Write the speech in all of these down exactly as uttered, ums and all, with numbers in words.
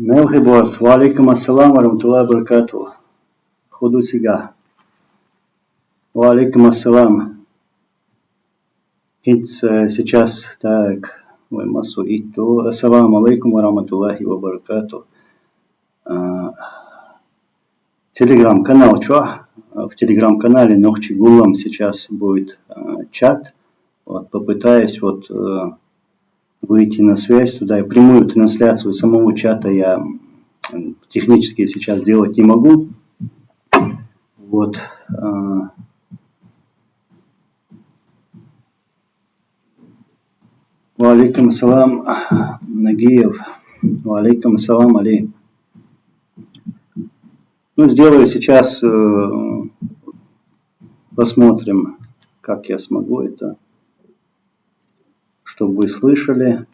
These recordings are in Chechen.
Мелхиборс, ва алейкум ассалам ва рахматуллахи ва баракатух. Худусига. Ва алейкум ассалам. Хинц, э, сейчас, так, вай масу итту. Ассаламу алейкум ва рахматуллахи ва баракатух. А, Телеграм-канал чё? А, в Телеграм-канале Нохчи Гуллам сейчас будет, а, чат. Вот, попытаюсь вот, э, выйти на связь туда. И прямую трансляцию самого чата я, м, технически сейчас делать не могу. Вот, а, Ва алейкум салам, Нагиев. Ва алейкум салам, Али. Ну, сделаю сейчас, э, посмотрим, как я смогу это, чтобы вы слышали.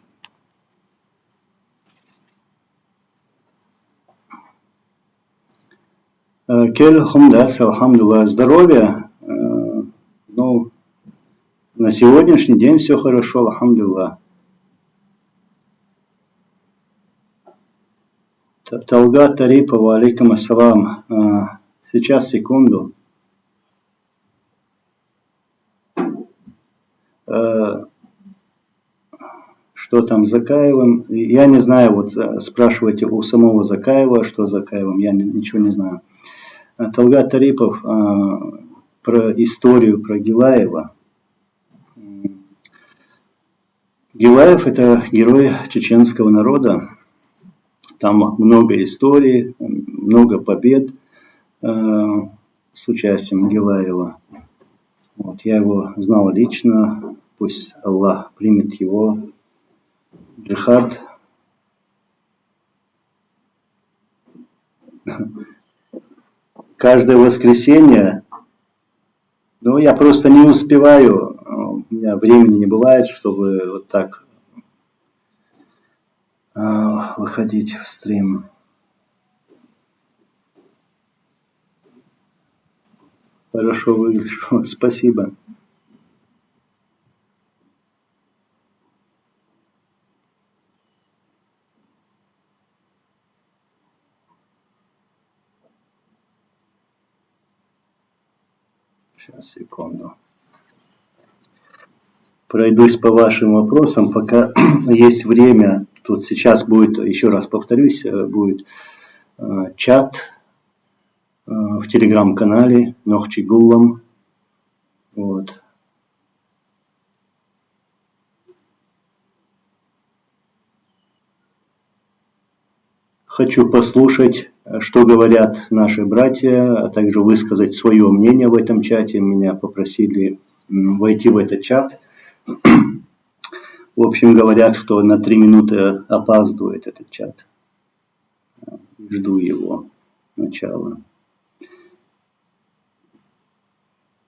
Э, Кель Хумдас, алхамдулилла, здоровье. Э, ну, на сегодняшний день все хорошо, алхамдулилла. Т-, Талгат Тарипов, ва алейкум ассалам. Э, сейчас, секунду. Э, что там с Закаевым? Я не знаю, вот, э, спрашивайте у самого Закаева, что с Закаевым, я не- ничего не знаю. Э, Талгат Тарипов, э, про историю про Гилаева. М, Гилаев — это герой чеченского народа. Там много истории, много побед, э, с участием Гилаева. Вот, я его знал лично, пусть Аллах примет его джихад. Каждое воскресенье, ну, я просто не успеваю, э, у меня времени не бывает, чтобы вот так, э, выходить в стрим. Хорошо выгляжу, спасибо. Сейчас, секунду. Пройдусь по вашим вопросам, пока есть время. Тут сейчас будет, еще раз повторюсь, э, будет, э, чат, э, в Телеграм-канале Нохчи Гуллам. Вот. Хочу послушать, э, что говорят наши братья, а также высказать свое мнение в этом чате. Меня попросили, м, войти в этот чат. В общем, говорят, что на три минуты опаздывает этот чат. Жду его начала.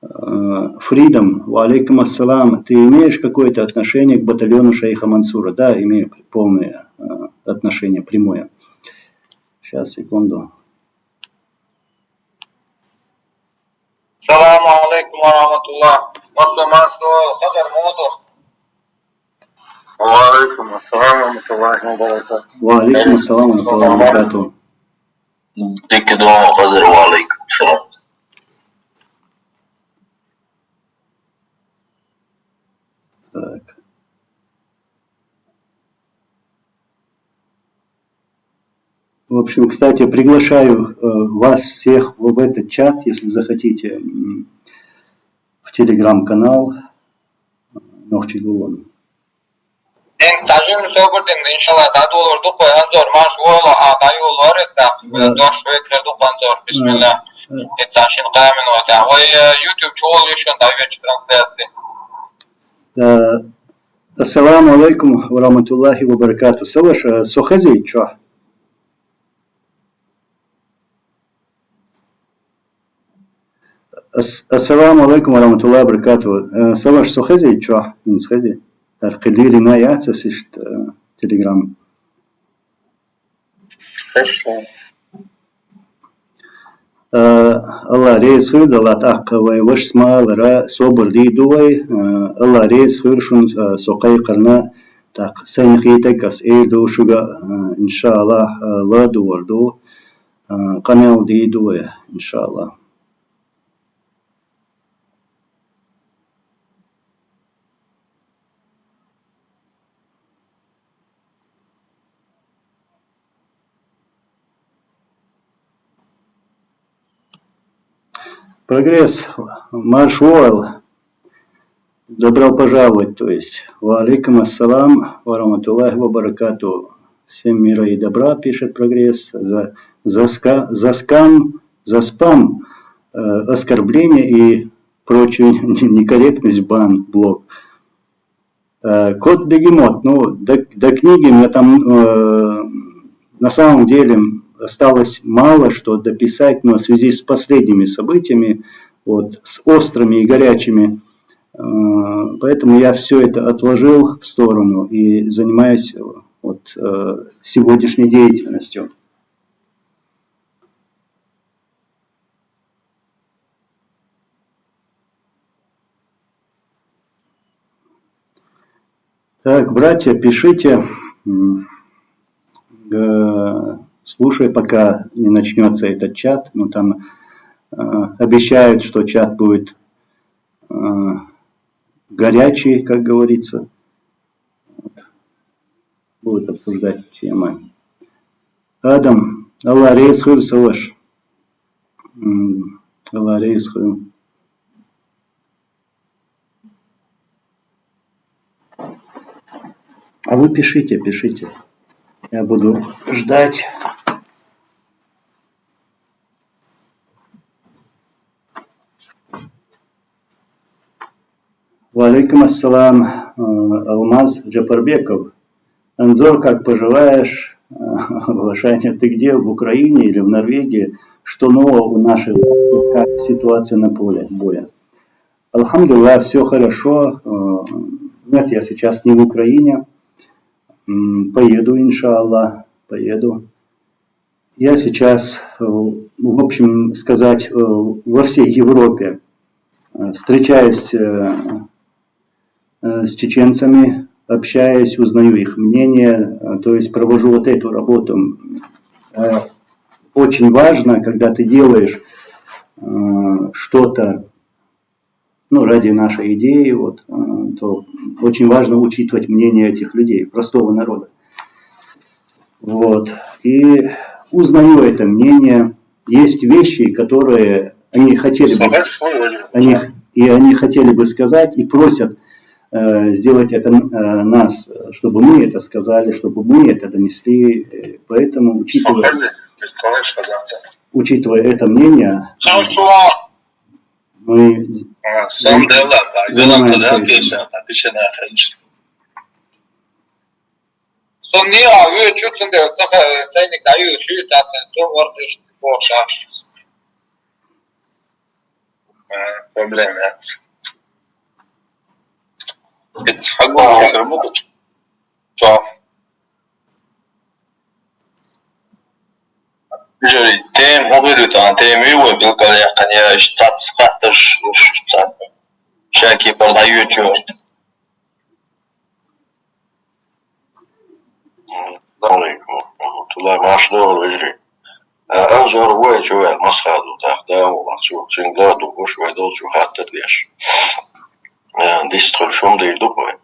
Э, Freedom, ва алейкум ассалам. Ты имеешь какое-то отношение к батальону шейха Мансура? Да, имею полное, э, отношение, прямое. Сейчас, секунду. Саламу алейкум ва рахматуллах. Масса, масса, хабар моду. Ва алейкум ассалам ва рахматуллахи ва баракатух. Ва алейкум ассалам ва рахматуллахи ва баракатух. Дикка дуо, хазир, ва алейкум салам. Так. В общем, кстати, приглашаю, э, вас всех в, в этот чат, если захотите, м, в Telegram-канал Нохчи Гуллам. Эн сажин собурдин, иншалла, дадулур духу анзор, маш вола, а даюл варес да, э, дош векер духу анзор, бисмилла. Э, э. Эн сажин камин вата. Ой, э, YouTube чуол ишкан да веч трансляции. Э, Ассаламу алейкум ва рахматуллахи ва баракатух. Саваш, э, со хези чо? Ас-, ассаламу алейкум ва рахматуллахи ва баракатух. Э, Саваш, со хези чо? Инс хези. Ар килири на яца сишт, э, Telegram. Хорошо. Э, Аллах рез хуйда, Аллах тахка вай ваш смалара собр диду вай. Э, Аллах рез хуйршун, э, со кайкарна ТӀаккха сайна хийтаг ас эр ду шуга, а, иншаллах, а, ладувгӀар ду, а, къамаьл дийр ду вай, иншаллах. Прогресс, марш вола. Добро пожаловать, то есть. Ва алейкум ассалам ва рахматуллахи ва баракату. Всем мира и добра, пишет Прогресс. За, за, ска, за скам, за спам, э, оскорбление и прочую некорректность, бан, блок. Э, Кот Бегемот, ну, до, до книги мне там, э, на самом деле осталось мало что дописать, но в связи с последними событиями, вот, с острыми и горячими, э, поэтому я все это отложил в сторону и занимаюсь вот, э, сегодняшней деятельностью. Так, братья, пишите. М, э, слушай, пока не начнется этот чат. Ну, там, э, обещают, что чат будет, э, горячий, как говорится. Вот. Будут обсуждать темы. Адам, Аллах раьза хуьлда, са воша. М, Аллах раьза хуьлда. А вы пишите, пишите. Я буду ждать. Ва алейкум ассалам, э, Алмаз Джапарбеков. Анзор, как поживаешь? Э, Лошаня, ты где? В Украине или в Норвегии? Что нового у наших? Как ситуация на поле боя? Альхамдулиллах, все хорошо. Э, нет, я сейчас не в Украине. М, поеду, иншаллах, поеду. Я сейчас, э, в общем сказать, э, во всей Европе, э, встречаюсь, э, э, с чеченцами, общаюсь, узнаю их мнение, э, то есть провожу вот эту работу. Э, очень важно, когда ты делаешь, э, что-то, ну, ради нашей идеи, вот, э, то очень важно учитывать мнение этих людей, простого народа. Вот. И узнаю это мнение. Есть вещи, которые они хотели бы с- Хорошо, Владимир. они, и они хотели бы сказать, и просят, э, сделать это, э, нас, чтобы мы это сказали, чтобы мы это донесли. Э, поэтому, учитывая, Согласен, без проблем, согласен. Учитывая это мнение, Хорошо. Мы А, сам да ладно, занимаемся делом этим. Сам не, а вы чё, сын, да, ца-, ца-, ца-, не даю, чё, ца-, ца-, то, вот, ещё, вот, да. А, проблем нет. Это как бы, что? Жери, тем, обидит, а, тем его, только я, конечно, штат, штат, штат, штат. Всякие продают, чё. Салам алейкум. Тулай машина вежри. Анзор вай чё, масхаду, так, да, у вас чё, сингла ду, уж вай дол чё, хатта деш. Дистхул шум да иду вай.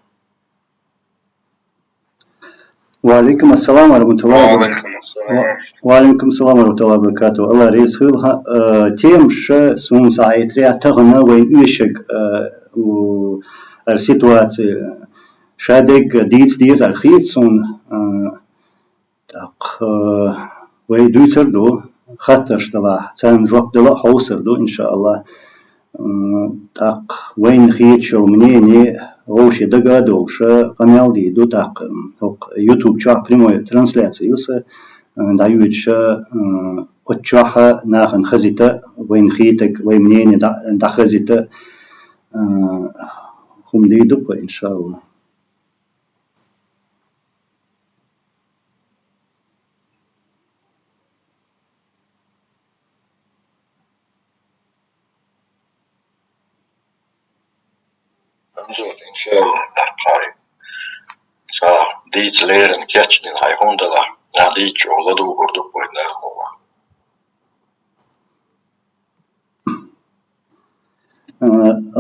Ва алейкум ассалам ва рахматуллахи ва баракатух. Ва алейкум ассалам. Ва, ва алейкум ассалам ва рахматуллахи ва баракатух. Аллах раьза хуьлда. Э, тема ша сона сагӀа итра тахана вайна оьшург, э, у, ар ситуация. Шадерг дийца дезар хет сона, э, тӀаккха, э, вай дуьйцур ду, хаттарш далахь, царна жоп дала а хьовсур ду, иншааллах. М, тӀаккха вайна хеташ йола мнение вовше дага а долуш, къамел дийр ду, тӀаккха, м, хӀокху YouTube чохь прямой трансляция ю сан, э, дӀайоьдуш, э, оцу чохь а нахана хазита, вайна хетарг, вайн мнение дӀа-, дӀахазита, э, хӀума дийр ду-кх вай, иншааллах. Салам. дийца леррина кечдина хьай хӀума далахь, нах дийцача оха ладугӀур ду вай, Дала мукъалахь. Э,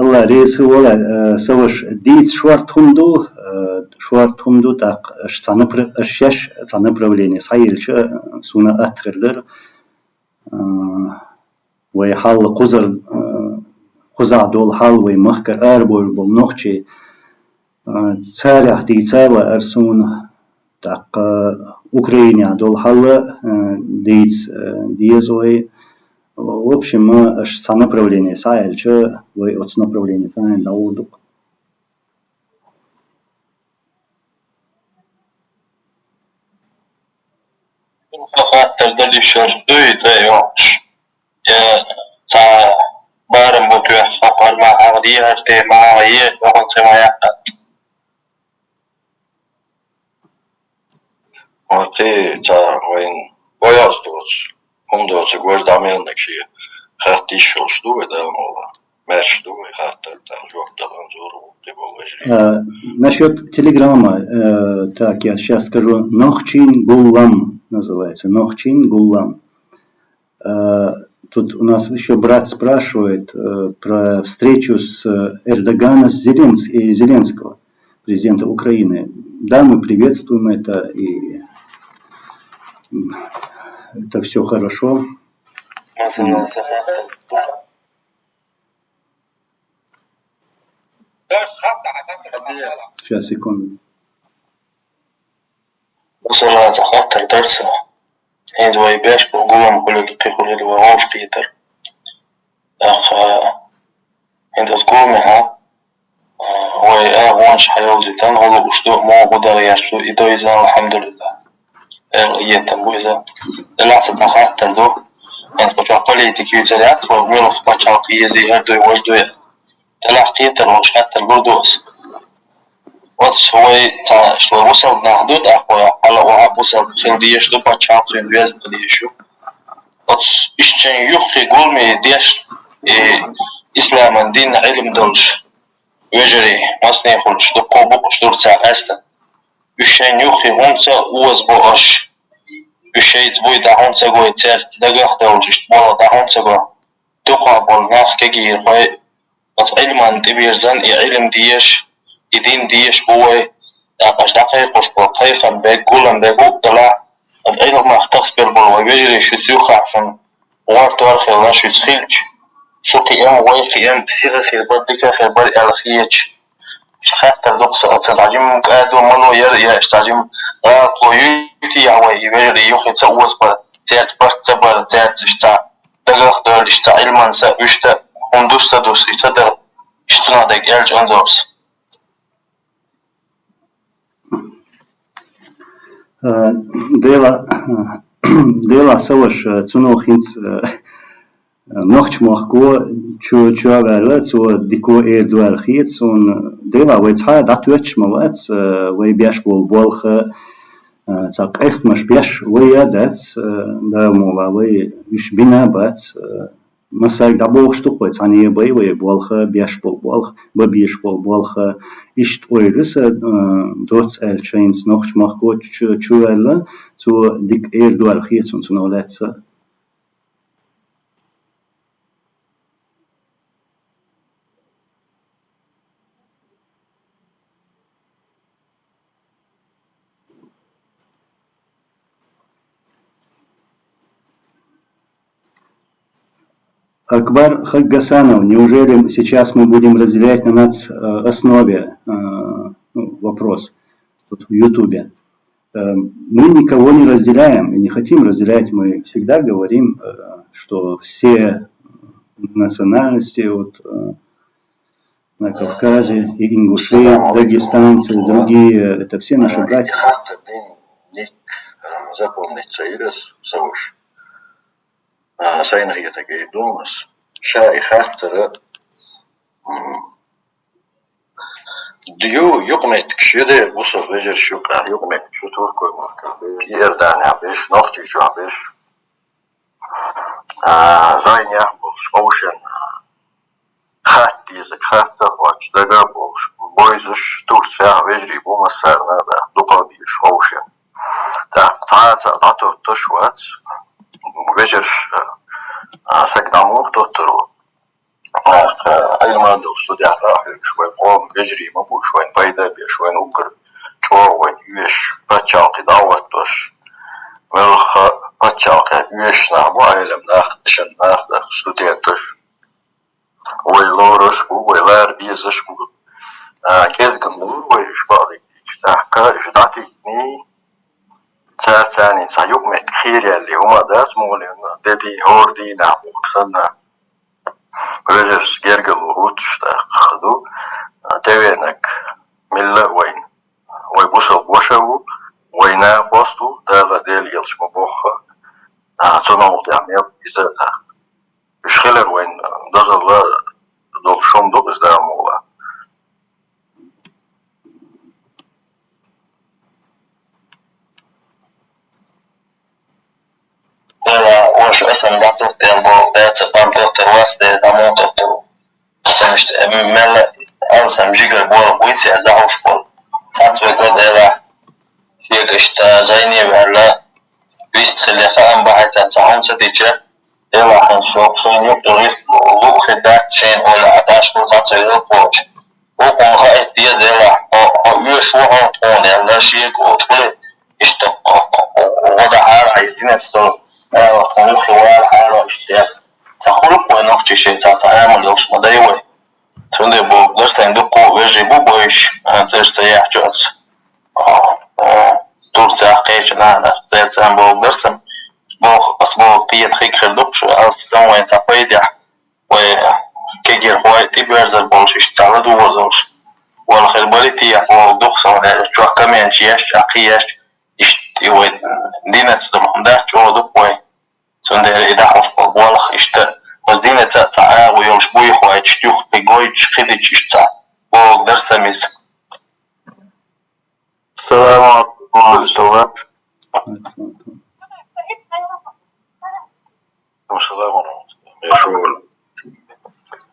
АллахӀ реза хилва, э, са ваша, дийца шорта хӀума ду, э, шорта хӀума ду, тӀаккха аша цхьа напра-, аша шаьш цхьа направление схьаелча, э, суна атта хир дара. Э, вай хьал кхузара, э, кхузахь долу хьал, вай махкара арабевлла болу нохчий, э, царех дийца а лаьара суна, тӀаккха Украинехь долу хьал а, э, дийца, э, деза вай. В общем, аша цхьа направление схьааьлча, вай оцу направление тӀехь дӀагӀур ду-кх. Хаттар дан йиш йолуш дуй, тӀе а йоккхуш? Я цхьа барам бу тоьхна, хӀокху хӀара ма хьахаде, хӀара тема ма хьахае, хӀокхунна цӀе ма яккха. Окей, цара вайна боьаза доцу, хӀума доцург важа дӀа мел ниг шен хатта йиш йолуш ду вай, Дала мукъалахь. Маьрша ду вай хаттар, тӀаккха жоп дала анзор ву кхиболу вежарий. А, насчёт телеграмма, э, так, я щас скажу. Нохчин гуллам называется. Нохчин гуллам. Э, тут у нас ещё брат спрашивает, э, про встречу с, э, Эрдогана с Зеленс-, и Зеленского, президента Украины. Да, мы приветствуем это, и, м, это всё хорошо. М. Щас, секунду. Масала, цхьа хаттар дара сан. ХӀинца вай беш болу гулам хуьлург кхин хуьлура вай вовшахкхетар. ТӀаккха хӀинца оцу гуламехь, а, вай агӀонаш хьайовзийтина, хӀун лууш ду, муха хӀун дара гӀерташ ду, и ду иза, алхьамдулиллахӀ. Эл еттам бу иза. Делахь сан цхьа хаттар ду. ХӀинца кху чохь политика юьйцур яц вай, муьлха пачхьалкх езий, хӀара дуй, важа дуй. Делахь кхетар волуш хаттар гур ду аса. Оцу вай, цхьа, вай бусалба нах ду, тӀаккха вай хьала охьа бусалба хила дезаш ду, пачхьалкх цуьнан веза хила дезаш ю. Оцу иштта шайн юххе гуламе деш, и исламан дин Ӏилма долуш вежарий, масане хуьлуш, дуккха букъаш дура цара къаьстина. Уьш шайна юххе хӀунда ца озабо аш? Уьш шайца буй дӀа хӀунда ца гой, цаьрца дагах а довлуш, иштта болх дӀа хӀунда ца го? Дукхах болу нах кегийрхой, оцу Ӏилманна тӀебирзина, и Ӏилма дезаш, и дин дезаш бу вай, тӀаккха аша дӀакхайкхош болу кхайкхам берг, гулам берг а далахь, оцу Ӏилманах тасабелла болу вай вежарий шуьца юххехь шуна гӀортор а хилла, шуьца хилча, шу кхиам, вай кхиам, сиха хир бара, дика хир бара аьлла хеташ, иштта хаттар ду-кх сан, аса цхьа жимма кӀадо мало яра, я иштта цхьа жимма гӀалатло юьйтий вай и вежарий юххе ца озабар, цаьрца барт ца бар, цаьрца иштта дагах а довлуш, иштта Ӏилманца, уьш тӀе хӀума дуьсу ца дуьсу, и ца дар, иштта цунах дерг аьлча анзорца. Э, Дела, Дела, сан ваша, э, цунах хӀинца, э, нохчийн махко чу-, чу а ваьлла, цо дика эр ду аьлла хета суна. Дела, вай цхьа а дӀатоьттуш ма вац, э, вай беш болу болх, э, цхьа къестамаш беш вай а дац, э, Дала мукъалахь, вай уьш бина а бац, э, массаьрга дӀабохуш ду-кх вай, цхьаьна а бай вай болх, беш болу болх, бан безаш болу болх. Иштта ойла ю сан, э, доцца аьлча, хӀинца нохчийн махко чу-, чу ваьлла, цо дика эр ду аьлла хета суна цунах лаьцна. Акбар Хаггасанов, неужели сейчас мы будем разделять на нац-, э, основе, э, ну, вопрос тут в Ютубе? Э, мы никого не разделяем и не хотим разделять. Мы всегда говорим, э, что все национальности, вот, э, на Кавказе, и ингуши, дагестанцы, и другие, это все наши братья. Хаттар дина ник, а, запомнить ца йира ас, сан ваша. А, сайна хетарг эр ду ас. Ша и хаттар, м, ю-, юкъаметтигаш ю дера, бусалба вежарий юкъа, юкъаметтигаш ю Туркойн махкахь берш, Иорданехь берш, Нохчийчохь берш. А, зайнех болуш, ховшен, хатта дезарг хаттар хӀотташ дага а болуш, бойзуш, Турцехь вежарий бу массарна а, да, дукха а безаш. вовшийн. ТӀаккха цхьацца дӀатоттуш вац, вежарш, а, саг дӀа муха тоттур ву. ТӀаккха Ӏилман долуш студенташ а хьоьгуш, вайн къоман вежарий ма бу уьш, вайна пайда беш, вайна уггар чӀогӀа вайна оьшуш, пачхьалкхе дӀа а хӀоттош, муьлхха пачхьалкхе оьшуш нах бу, Ӏелам нах, дешан нах, тӀаккха студенташ. Вай лоруш бу, вай лара безаш бу. А, кӀезгана лур вай уьш бакъдерг дийцича, тӀаккха уьш дӀатийтиний, цара царна цхьа юкъаметтиг хийра яьлла хӀума а дац, муха аьлча, де дийна, хӀора дийнахь бохург санна. Вежаршца гергарло хӀуттуш тӀаккха ду, а, тӀевеанарг милла а вайна. Вай бусалба ваша а ву, вай накъост а ву, Дала Дела елча ма бохху, а, цу новкъа тӀехь мел иза а тӀаккха. Уьш хилар вайн дозалла долуш хӀума ду иза, Дала мукъ лахь. Дела, ваша а санна дӀатоттур боху, баьрца къам тоттур вац, дела, дӀа муха тоттур ву. Сан иштта, мелла а сан жигара болх буьйцу ас дӀахьуш болу. Цхьацца вай го, дела, шега иштта зайне а ваьлла, вист хилла хаам бахьийта цхьа хӀума ца дича, дела, хьан шо, шайна юкъа луъу хир дац шайна, ола а даш бу цхьацца йоккхачу. Вукхунна хаийта деза, дела, хьо, хьо оьшуш ву хьуна тхуна, аьлла, шега олучу хӀули, иштта гӀо дахьара хьайн динарш со, ала, тхуна юххе валахьара иштта. Ца хуьлу вай нохчий шайн цхьа, цхьа амал йолуш ма дай вай. Цундела бохург дара сайн, дуккха а вежарий бу бойуш, а, церш ца яхьчу аса. А, а, Турцехь кхечу нахана церан цхьаьна бохург дара сан. Боху, ас бохург кхета хиг хир ду-кх шу, ас сан вайн цхьа пайдехь. Вай кегийрхой тӀеберзар болуш, иштта цхьа ладогӀар долуш. Вала хир бара те, бохург ду-кх сан, вайн чохь комменташ еш, чӀаккхий еш, иштта и вай динца долу хӀума дац, чӀогӀа ду-кх вай. Цундела и дӀахьуш болу болх иштта, оцу динца а цхьа агӀо йолуш буй хьо, иштта юххе гойтуш, кхидича иштта цхьа бохург дара сан иза. Салам алейкум, салам. Салам алейкум.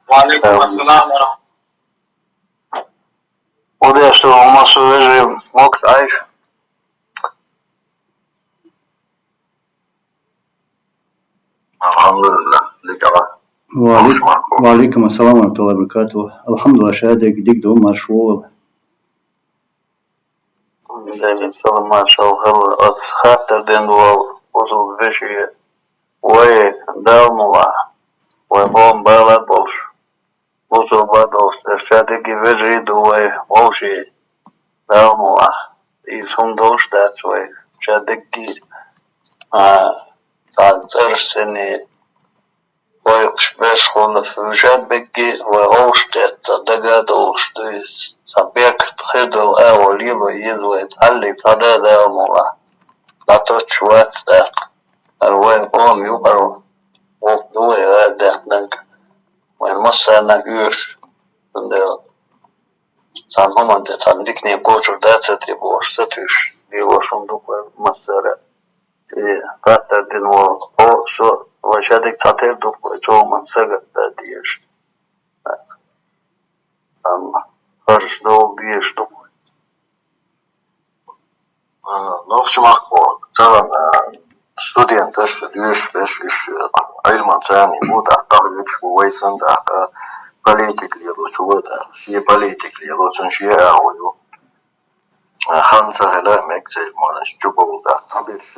Ва алейкум ассалам ва рахматуллах. Удеш ду, массо вежарий, мокс айш. Алхьамдулиллах, дика ва. Ва алейк-, ва алейкум ассалам ва рахматуллахи ва баракатух. Алхьамдулиллах, ша дерг дика ду, марша вогӀийла. Дела салам, маршалла хила. Ас хаттар дина волу бусалба вежарий, вай Дала мукъ лахь, вай бохам бала болуш, бусалба долуш, ша дерриге вежарий ду вай вовшийн, Дала мукъ лахь. Иза хӀума долуш дац вай, ша дерриге, а, цхьа цӀераш санна, вай уьш беш хуьлу, ша дерриге вай вовшахкхетта цхьа дага а долуш ду иза. Цхьа бехк хир долу агӀо лело еза вай, цхьаьллиг цхьа да а, Дала мукъ лахь. ДӀатоттуш вац тӀаккха. ХӀара вайн къоман юкъара воккха ду вай гӀарадаьхнарг. Вайн массарна оьшу, цундела цхьана хӀуманна тӀе цхьана дикане кхочур дац те бохуш, сатуьйсуш лелош хӀума ду-кх вай массара. И хаттар дина волу хьо, со, вай ша дерг цхьатерра ду-кх вай, цу хӀуманна сагатдан дезаш. Амма хӀорш довла дезаш ду-кх вай. А, нохчмахкахо, тахана, а, студенташ, доьшуш берш, уьш, а, Ӏилманца царна бу, тӀаккха дӀахьоьгуш бу, вай санна, тӀаккха политика лелочо, тӀаккха шен политика лелочун шен агӀо ю. А, хан ца хила мега церан мораш чу бовла, тӀаккха цхьаберш,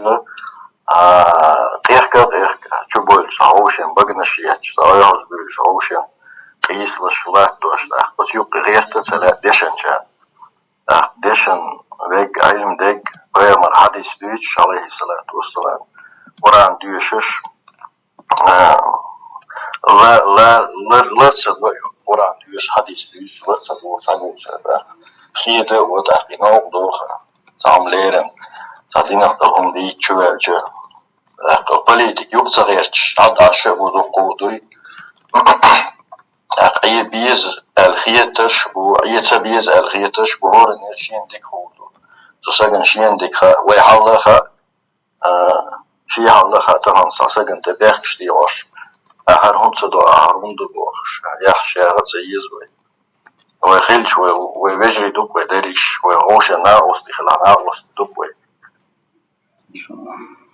а, къехка а къехка, чу бовлуш, цхьа вовшийн баганаш етташ, цхьа ойхьаз бевллаш, вовшийн къийсалаш латтош, тӀаккха оцу юккъе гӀерта а ца лаьа дешанчарна. ТӀаккха дешан вег, Ӏилма дег, пайхамар хьадис дуьйцуш, алейхиссалату вассалам, Къуръан доьшуш, а, ла, ла, ла, ла ца го, Къуръан доьшуш, хьадис дуьйцуш, ла ца го, ца го, ца го. Хеда а во, тӀаккха и новкъа доху, цхьа хӀума лерина, цхьа динах долу хӀума дийца чу ваьлча. ТӀаккха политика юкъа ца гӀерташ, дӀа-дӀа ша а бу, дуккха а дуй. ТӀаккха Ӏе беза аьлла хеташ бу, Ӏе ца беза аьлла хеташ бу, хӀоранна шена дика хуур ду. Цу сагана шена дика хаьа, вай хьал а хаьа, а, шен хьал а хаьа, тахана цхьа сагана тӀе бехкаш дехьош, ахьара хӀунда ца до, ахьара хӀунда бохуш, яхь шаьра ца еза вай. Вай хилча, вай, вай вежарий ду-кх вай дерриш, вай вовшийн накъостий хила, накъостий ду-кх вай.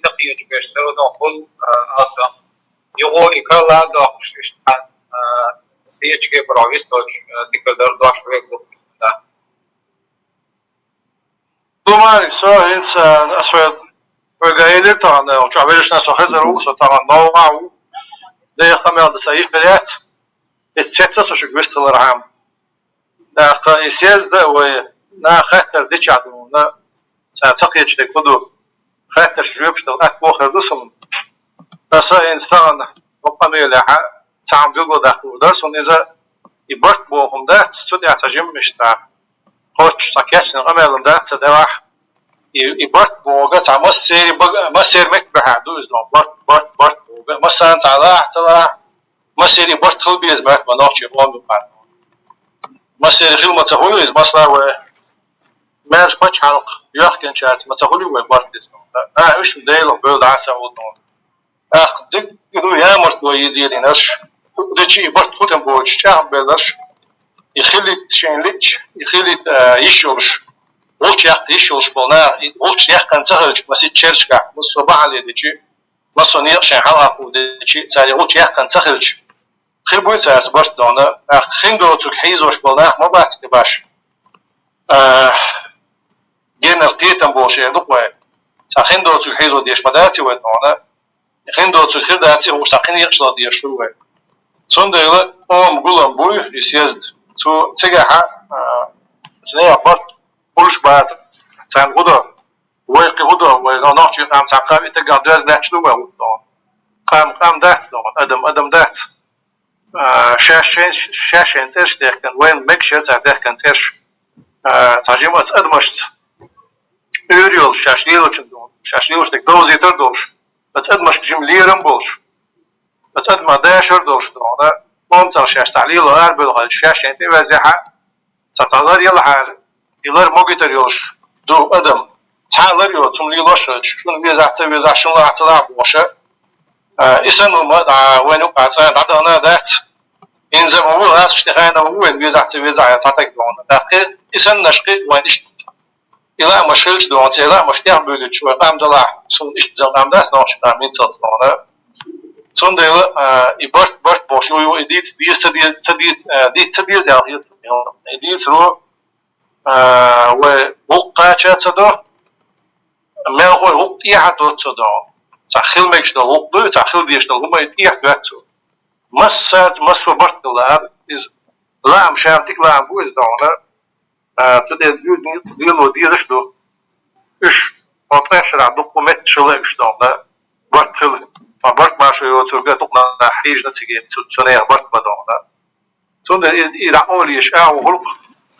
ца кхечу беш ца вадон худ, а, аса. Югъо и калла дохуш, иштта, а, дечиге бара висточу, а, дикадар дош вегу, да. Думаю, со хӀинца, а, со вайга элира тахана, чу велишна со хезар ву, со тахана новгӀа ву. Дехамел да са йикъилац. Эццеца со шуьга вистхилархьама. ТӀаккха и съезда вай наха хаттар дичахь ду, на ца, ца кхечу дерг хӀун ду? Хаттарш жоьпаш дала атта бохур ду суна. Аса хӀинца тахана, бакъа мелехьа, цхьаъ билггал даккхур дара суна иза, и барт боху хӀума дац, цу тӀехь цхьа жимма иштта. Кхоччуш цхьа кечнан къамелан дац ца делахь, и, и барт боху цхьа массерий бага-, массерий меттахь бехьа ду иза, барт, барт, барт боху. Массарна цхьа лахь, ца лахь, массерий барт хила беза моьтту ма нохчийн къоман юкъахь. Массерий хила ма ца хуьлу иза, масала вай маьрша пачхьалкх йоьхкинчаьрца ма ца хуьлу вай барт иза. А, уьш Делах бевлла дӀа а ца хӀуттун. ТӀаккха дика ду ямарт вай и дийринарш. Дечи и барт хӀуттам боцуш чӀагӀбелларш. И хилийта шайна лиъча, и хилийта, а, йиш йолуш, гӀулч яккха йиш йолуш болу нах, и гӀулч яьккхина ца хилча, масийтта шерашкахь, массо а бахьана дичи, массо а некъа шайн хьалхахь дичи, цара и гӀулч яьккхина ца хилча, хир буй цаьрца барт дона, тӀаккха хин доцург хьийзош болу нах ма бац те баш. А, генара кхетам болуш эр ду-кх вай. Цхьа хин доцург хьийзо деш ма дац и вай дона. Хин доцург хир дац и, хӀума цхьа кхин екъаш ла дезаш хуьлу вай. Цундела ома гулам буй и съезд. Цу цигахьа, а, цу нехан барт хуьлуш бацара. Царна хӀун до? Вай кхин хӀун до? Вай нохчийн къам цхьа къам и таггахь доьзна лаьтташ ду вай хӀума дона. Къам къам дац дона, адам адам дац. А, шаьш шайн, шаьш шайн цӀераш дехкина, вайна мегаш яра цара дехкина цӀераш. А, цхьа жимма оцу адамашца Ӏуьйр йолуш, шаьш лелочун дона, шаьш лелош дерг довзийтар долуш, оцу адамашка жима лерам болуш, оцу адаман дашар долуш дона, хӀума цӀа шаьш цхьа лело арабевлла хилча, шаьш шайн тӀе везехьа, цхьа, цхьа лар ялахьара, и лар могуьйтар йолуш ду адам. Цхьа а лар йо, цунна лелош хилча, шуна везахь, ца везахь, шуна лахь, ца лахь бохуша, а, и санна хӀума, а, вайна юкъахь цхьа дӀадахана дац. ХӀинца ма ву, лаьцнаш тӀе хьайна ма ву вайна везахь, ца везахь, я цхьа таг дона. ТӀаккха и саннаш кхин а вайна иштта и лаамаш хилча дона, церан лаамаш тӀехбуьйлуьйтуш вай къам далахь, суна иштта зен къам дац нохчийн къам мин цалц дона. Цундела, а, и барт, барт бохуш ю, ю, и дийца, дийца, ца дийца, ца дийца, а, дийца ца деза аьлла хета суна. И дийцаро, а, вай гӀуллакх кхача ца до, мелхо а гӀуллакх тӀехьа доцу ца до. Цхьа хила мегаш долу гӀуллакх ду, цхьа хила дезаш долу хӀума и тӀехьа доьцу. Массаьрца, массо а барт хила лаара, иза лаам шара дика лаам бу иза дона. А, цу тӀе дуьйна лело дезаш ду. Уьш, хьо ткъех шарахь дуккха метташ хила уьш дона. Барт хила, ткъа барт маршо йоцург а дукха нах хьийжина циге, цу, цу нехан барт бан дона. Цундела и, и дӀакъовлийша агӀо гӀуллакх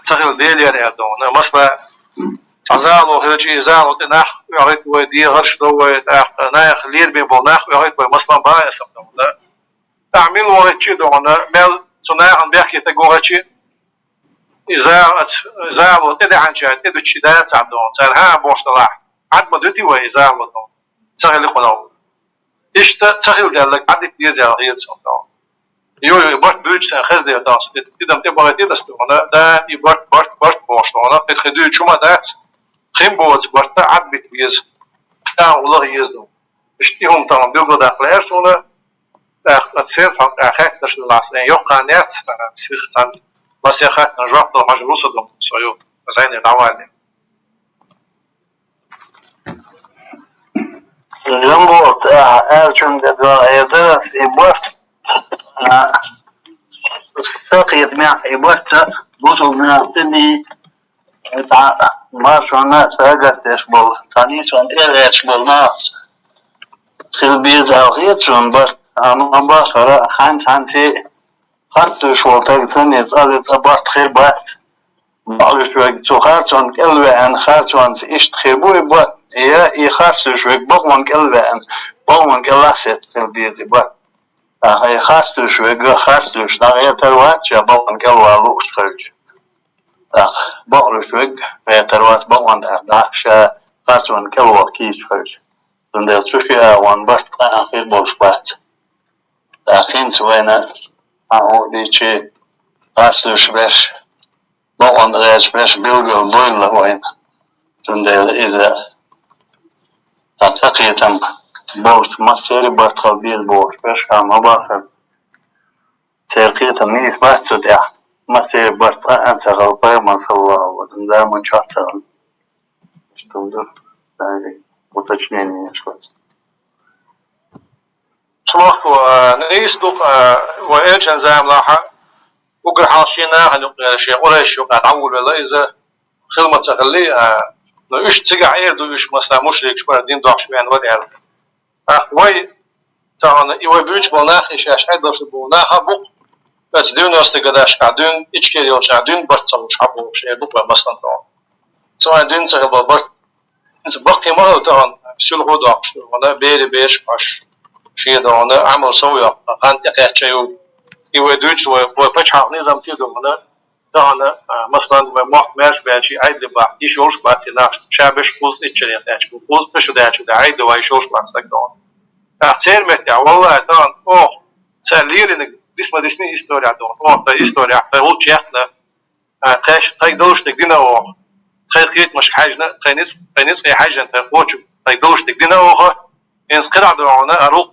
ца хила Делера аьлла дона. Масала, цхьа зало хилча, и зало тӀе нах оьхуьйту вай, дегӀарш до вай, тӀаккха нах лераме болу нах оьхуьйту вай, масала, бан эсам дона. Ахь мила вахийтчи а дона, мел цу нахана бехке таг вахийтчи, и за-, зало тӀедаьхьначаьрга тӀедуьтуш и дацахь дона, цара хӀан а бохуш далахь, Ӏад ма дуьтий вай и зало дона, ца хили кхунов. Иштта ца хила даьлларг Ӏадита деза аьлла хета суна дона. Йо, йо, барт буьйцу сайн хеза дела дона, тидам тӀе бахийтина аса дона, да, и барт, барт, барт бохуш дона, кхин дуьйцуш хӀума дац, хин боцу барт Ӏадбита деза, тӀаккха гӀуллакх еза дона. Иштта и хӀума тахана билгалдаккха лаьара суна, тӀаккха церан хьокъехь хаьттинарш далахь, сан йоккха хан яц, сиха цхьаьна масех хаттарна жоп дала хьожур ву со дона, со ю, зайне дӀавалле. Жамбо, тӀаьхьа аьллачун тӀе догӀу эр дара ас и барт, а, сан кхетамехь и барт бусулба наха ца бий, ТӀаккха маршонна а сагатдеш болу, цхьа нийсонна тӀе а гӀерташ болу нахаца хила беза аьлла хета суна барт, амма бахара хьаьнца-хьаьнца харц дуьйш волу таг санна, цкъа-цкъа барт хир бац. Бакъ луьйш верг цу харцонна кӀел веана, харцонца иштта хир бу и барт, я и харц дуьйш верг бакъонна кӀел веана, бакъонна кӀел лахсетта хила беза и барт. ТӀаккха и харц дуьйш верг харц дуьйш дӀагӀертар вац, ша бакъонна кӀел ван лууш хилча. ТӀаккха бакъ луьйш верг гӀертар вац бакъонна тӀехь дӀа, ша харцонна кӀел ваха кийча хилча. Цундела цу ши агӀонан барт къа а хир болуш бац. ТӀаккха хӀинца вайна хьан хӀуъа дийчи, харц луьйш берш, бакъонна гӀерташ берш билггал бойла вайна. Цундела иза цхьа цӀа кхетам болчу массеран а барт хила беза бохуш берш а ма бахара. Церан кхетам нийса бац цу тӀехь. Массеран а барт къа а ца хилла, пайхамар, саллаллаху алейхи ва саллям, заман чохь ца хилла. Иштта ду, цаьрга уточнение еш вац. Чохь ду, а, нийса ду, а, вай элчан заманахь а, уггар хьалха шен нахана юкъа, шен къурайшашна юкъа дӀаволавелла иза, хила ма ца хилли, а, но уьш цигахь эр ду, уьш, масала, мушрикаш бара, дин дохуш веана вара аьлла. ТӀаккха вай, тахана, и вай буьйцуш болу нах, и шаьш Ӏедалш болу нах а бу-кх, оцу девяностые годашкахь дуьйна, Ичкери йолчохь дуьйна барт ца луш хьан бохуш, эр ду-кх вай, масала, тахана. Цу вайн дуьйна ца хилла болу барт, иза баккхий ма хилла тахана, суьлхьо а доккхуш, тахана, бер а беш а хьош, шен тахана, Ӏамал сов йоккху, хан тӀекхаьчна ю. И вай дуьйцуш, вай, вай пачхьалкх низам тӀе ду хьуна, тахана, а, масалан, вай мохк маьрша баьлча, Ӏедале бахка йиш йолуш бац и нах, ша берш кхузткъе итт шарехь даьлча, кхузткъе итт шу даьлча, Ӏедале ван йиш йолуш бац стаг тахана. ТӀаккха церан меттехь, валлахӀи, тахана оха цара лелийнарг дисма дисний история тахана, оха тхан история, тхан гӀулч яьккхина, А, тхайш-, тхайга долуш дерг дина оха. Тхайн кхетамашка хьаьжна, тхайн ницкъ-, тхайн ницкъе хьаьжна, тхайн кхочу, тхайга долуш дерг дина оха. ХӀинца кхидӀа а ду хьуна, а рукъ,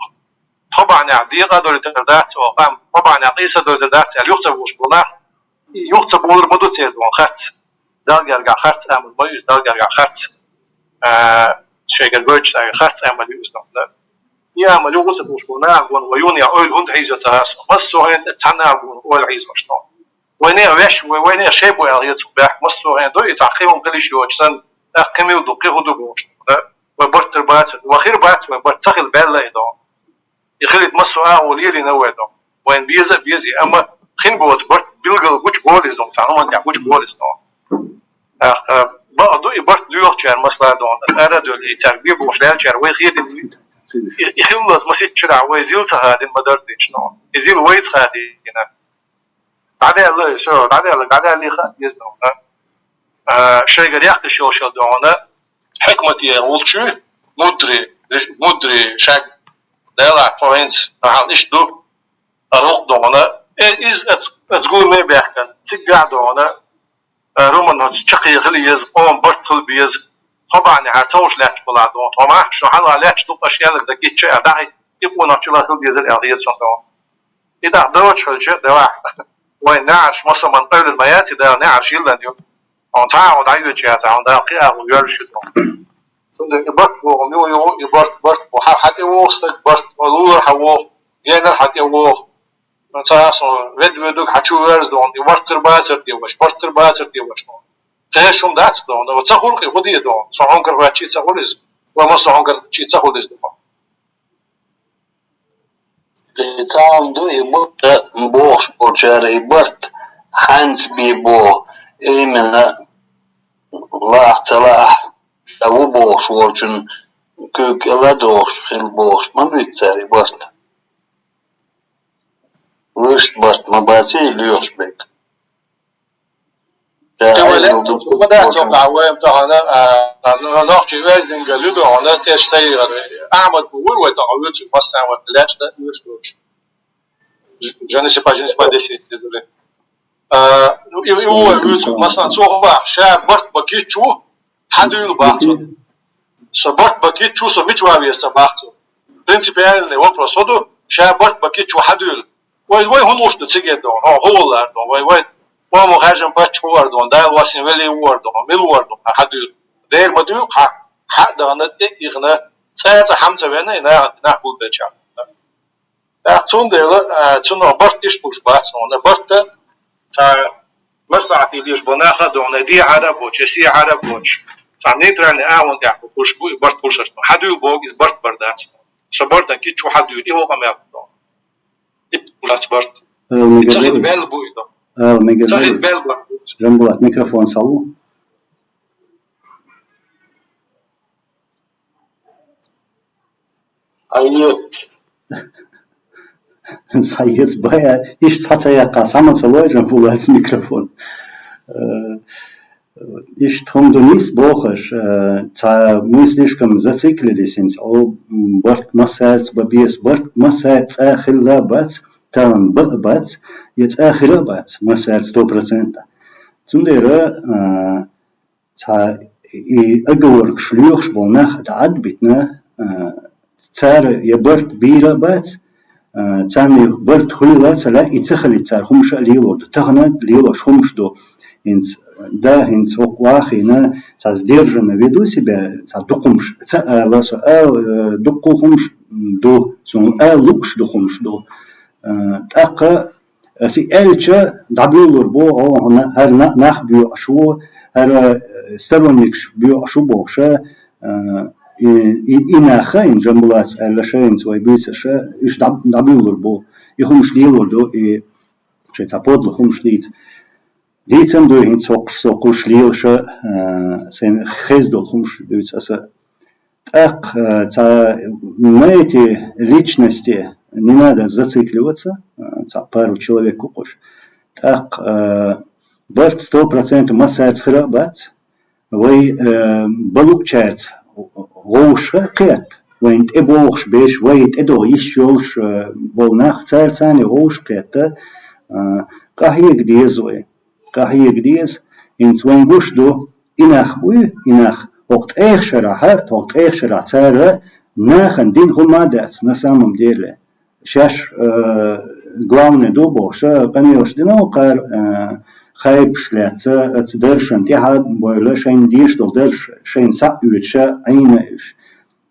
тхо бахьанехь декъа а дойтур дац оха, амма тхо бахьанехь къийса а дойтур дац аьлла, юха ца вуш бу нах. И юха ца бовлур ма ду церан харц. Далла гергахь харц амал ма ю иза, Далла гергахь харц. А, шайгара гойтуш цхьа харц амал ю иза, да. И амал юха ца вуш бу нах гуна, вай юханехь ойла хӀунда хьийзо ца хаа со. Массо а хӀинца цхьана а гуна ойла хьийзош ду. Вайнех ваьш, вай, вайнех шай бу аьлла хета цунна баьхка, массо а хӀинца ду, и цхьа кхин хӀума хила йиш йоцуш санна, тӀаккха кхин мила ду, кхин хӀун ду бохуш ду, да. Вай барт тера бацар, вай хир бац, вай барт ца хила баьлла и ду. И хилийта массо а агӀо лелийна вай ду. Вайна беза а безий, амма хин боцу барт билггал гучу болу иза ду, цхьа хӀуманна тӀехь гучу болу иза ду. ТӀаккха бакъ ду и барт лоьхучара, масала ду, ара а девлла, и цаьрга бе бохуш лаьллачара вай хедина, и, и хиллалц масийтта шарахь вай зил ца хадийна ма-дарра дийцича ду. И зил вайца хадийна. ДӀадаьлла, всё, дӀадаьлла, дӀадаьлла хаьа деза ду хьуна. А, шайгара яхкаш йолуш йолу ду хьуна, хьикмате волчу, мудре, мудре шаг, Делахь тхо хӀинца, ахьа иштта ду, а, рукъ ду хьуна. Э, иза ац-, аца гур ма баьхкина, циггахь ду хьуна, а, руманца чаккхе хила еза, къоман барт хила беза, тхо бахьанехьа ца гӀуш лаьтташ балахь ду хьуна. Тхо махкаш шу хьалха лаьтташ ду, къа шел а дагитча а дӀахӀитта, и къонах чулахь хила дезара аьлла хета цунна ду хьуна. И дахь доцуш хилча, делахь, вайн неӀарш масаман къевлина ма яц, и Дала неӀарш йиллина ю. Хьуна цхьа а хьо дӀайоьдуш яц, хьуна Дала кхин а хьо йоьллуш ю тхуна. Цундела и барт боху мила ю, и барт, барт бу хьан хьан тӀе вогӀу стаг, барт, вай лулара хьан вогӀу, генара хьан тӀе вогӀу. Цхьа а со вед-ведуг хьан чу верза ду хьуна, и барт тера бацар де ваша, барт тера бацар де ваша ду хьуна. Тхеш хӀума дац ду хьуна, ца хуьлу кхин, хӀун де ду хьуна? Со хьуна карахӀоьттича ца хуьлу иза, вай массо а хьуна карахӀоьттича ца хуьлу иза ду хьуна. И цхьа хӀума ду, и барт бохуш болчара, и барт хьанца бе боху, именно лаахь ца лаахь, ша ву бохуш волчун куьйга кӀел а дохуш хила бохуш ма буьйцу цара и барт. Вуьшта барт ма бац и лоьхуш берг. Ша Ке вай айхьа лаьтташ ду ма дац хӀокхахь вайн тахана, а, а, нохчий веза динга луьду хьуна, цӀеш ца йигӀара. Ахьмад бу вуй вай тахана вуьйцург массарна вай лаьтташ дан оьшуш долуш. Ж-, je ne sais pas, je ne sais pas, деши тезаре. А, ну, и, и вуй вуьйцург, масалан, цо хӀун бах, ша барт бан гича ву, хьан дуьйла бах цо. Со барт бан гича ву, со мича ван веза ца бах цо. Принципиальный вопрос хӀун ду, ша барт бан гича ву, хьан дуьйла. Вай, вай хӀун луш ду циге ду, хьо, хӀун валар ду, вай, вай, хӀума хаьржина паччахь ву ар ду, Дала васнин вели ву ар ду, мила ву ар ду, хьан дуьйла. Дера ма дуьйла, хьан, хьан а дахана, тӀе а ихна, цӀа а цӀа хьамца вена, и нах, нах гулбелча. ТӀаккха цундела, а, цунах барт иштта луш бац хьуна. Барт, цхьа маслахьате леш бо наха а дохуна, дехьара а боцуш, сехьара а боцуш, цхьа нейтральный агӀон тӀехь бу луш бу и барт луш аш. Хьан дуьйла боху, иза барт бар дац. Со барт бан гича ву, хьан дуьйла, и хӀокху мел ду. И лац барт. Ала мегар Ца хила бел бу и ду. Ала мегар Ца хила бел бу. Жамбулат, микрофон салу. Айет. Сайес бая, иштта цхьа ца яккха, схьа ма ца лой, Жамбулатс микрофон. Э, иштта хӀума ду нийса бохуш, э, цхьа мы слишком зациклились хӀинца, о, м, барт массаьрца бан беза, барт массаьрца цӀа хилла а бац, тахана бан а бац, я цӀа хира а бац, массаьрца сто процентов. Цундела, э, цхьа и оговоркаш лоьхуш болу нах дӀа Ӏад а битина, а, цара я барт бийра а бац, а, царна и барт хуьлийла а ца лаьа, и ца хилийта цара хӀумаш а лелор ду. Тахана а лелош хӀумаш ду. ХӀинца, да, хӀинца хӀокху вахийна, цхьа сдержанно веду себя, цхьа дукха хӀумаш ца ала, со ала, э, дукха хӀумаш ду, суна ала лууш дукха хӀумаш ду. А, тӀаккха Аса и аьлча, дӀабуьйлур бу, о, хӀара на-, нах боькъуш ву, хӀара, э, сторонникаш боькъуш ву бохуша, э, и, и, и нах а, и Жамбулатс аьлла шайца вай буьйцуша, уьш дӀа-, дӀабуьйлур бу. И хӀумаш лелор ду, и шайн цхьа подло хӀумаш дийца. Дийцам ду хӀинца хӀокхуш со кхуш лелаша, э, сайн хезна долу хӀумаш дуьйцу аса. ТӀаккха, э, цхьа, на эти личности не надо зацикливаться, э, цхьа пару человек ву кхуш. ТӀаккха, э, барт сто процентов массаьрца хира а бац, вай, э, балукъчаьрца вовшах а кхетта, вайна тӀебогӀуш берш, вай тӀедогӀу йиш йолуш, э, болу нах, цара царна вовшах а кхетта, э, къахьега деза вай. къахьега деза, хӀинца вайн гуш ду, и нах буй, и нах хӀокху тӀех шарахь, хӀокху тӀех шарахь цара нахана дина хӀума а дац, на самом деле. Шаьш, э, главное ду бохуш, къамелаш дина кхара, э, хайпаш лаьцна, оцу даршна тӀаьхьа а бевлла, шайна дезаш долу дарш шайна схьа а оьцуш, Ӏийна уьш.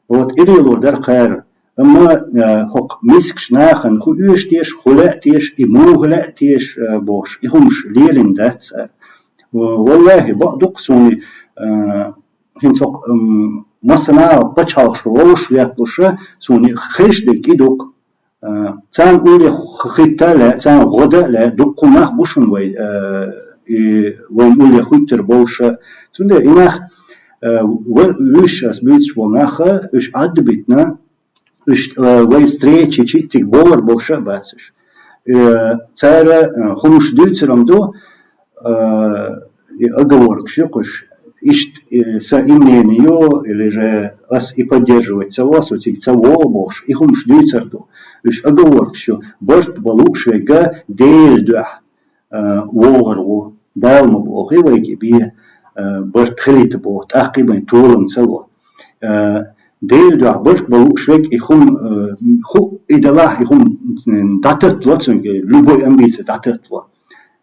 Вот и лелор дара кхара. Амма, э, хӀокху мискачу нахана хӀун оьшу теша, хӀун лаьа теша, и муха лаьа теша, э, бохуш, и хӀумаш лелийна дац цара. Валлахи, бакъ ду-кх суна, э, хӀинца хӀокху, м, массанхьа пачхьалкхашка вовшах ветталуш, суна хезаш дерг и ду-кх. Э, царна уллехь хи-, хӀитта а лаьа, царна гӀо дан а лаьа, дуккха нах бу шуна вай, э, и вайна уллехь хӀиттар болуш. Цундела и нах, э, ва-, уьш ас буьйцуш болу нах, уьш Ӏадда битина, уьш, э, вай встречи чу цига бовр болуш а бац уьш. Э, цара, э, хӀумаш дуьйцуран ду, э, и оговоркаш ю кхуш, иштта, э, сан и мнение ю, или же ас и поддерживать ца во, со цига ца вогӀу бохуш, и хӀумаш дуьйцур ду. Уьш оговоркаш ю, барт бан лууш верг Делан дуьхьа, э, вогӀур ву, Дала ма боху, и вайга бен, э, барт хилийта боху, тӀаккха и вайн толам ца во. Э, Делан дуьхьа барт бан лууш верг и хӀума, э, хӀу-, и делахь и хӀума, м, дӀататтало цуьнга, любой амбици дӀататтало.